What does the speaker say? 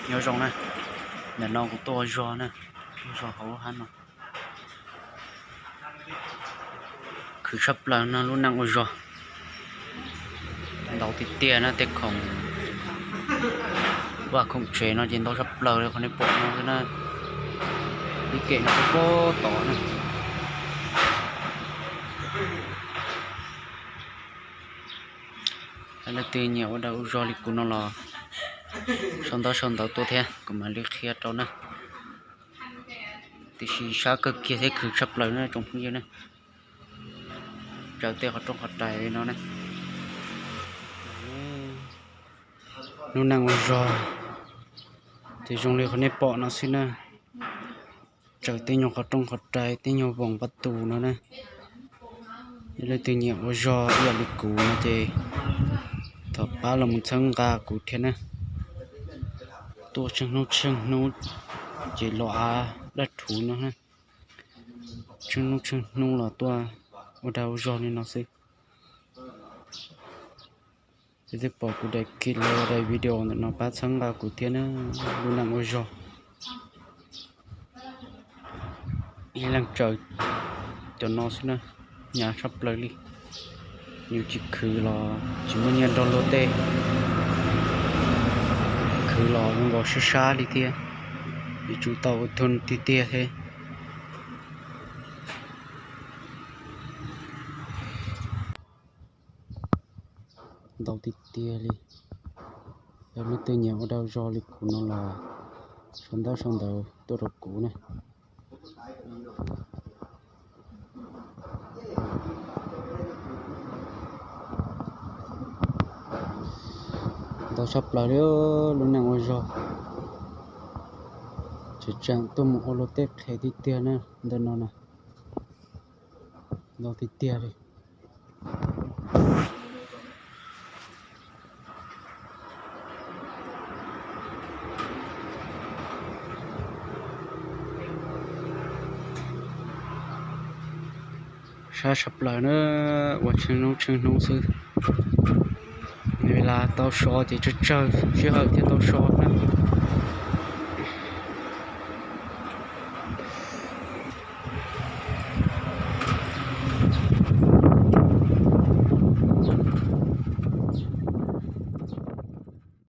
Nyob zoo na, ntawm no kuv tuaj ua zog na, tuaj ua zog hauv lub hab no. Khwv tshaj plaws no lub neej ua zog. Ntau tiag tiag na, tej khoom vaj khoom tsev no ces ntau tshaj plaws li qhov nej pom no xwb na. Ib kem no kuj pab tom na. Leej twg nyiam ua dag ua zog li kuv no los sau ntaub sau ntawv tuaj thiab kuv mam li qhia rau na. Tiam sis sab kawg kiag thiab khwv tshaj plaws na tsoom phooj ywg na. Tsaws tej qhov rooj qhov rais li no na. Lub neej ua zog ces zoo li qhov nej pom no xwb na. Tsaws tej nyuag qhov rooj qhov rais, tej nyuag voos pab tus no na. Yog leej twg nyiam ua zog ib yam li kuv no ces thov pab los mus txhawb nqa kuv thiab na. Tuaj tsheej hnub tsheej hnub ces los av dab thuv no na. Tsheej hnub tsheej hnub los tuaj ua dag ua zog li no xwb. Leej twg pom kuv daim clip los daim video ntawm no pab txhawb nqa kuv thiab na. Lub neej ua zog ib leeg tsaws cov no xwb na, hnyav tshaj plaws li. Yus tsis khwv los tsis muaj nyiaj nrog luag tej, khwv los zoo nkaus sab sab li thiab, yuav tsum tau ua thoo tiag tiag thiab. Ntau tiag tiag li. Yog leej twg nyiam ua dag zog li kuv no los sau ntaub sau ntawv tuaj rau kuv na. Ntau tshaj plaws li lub neej ua zog. Tseem tseem tuaj mus ua luag tej qhev tiag tiag na ntawm no na. Ntau tiag tiag li. Sab tshaj plaws na, ua tsheej hnub tsheej hnub xwb. Lam tau so ces tsawg tsawg sij hawm thiaj tau so na.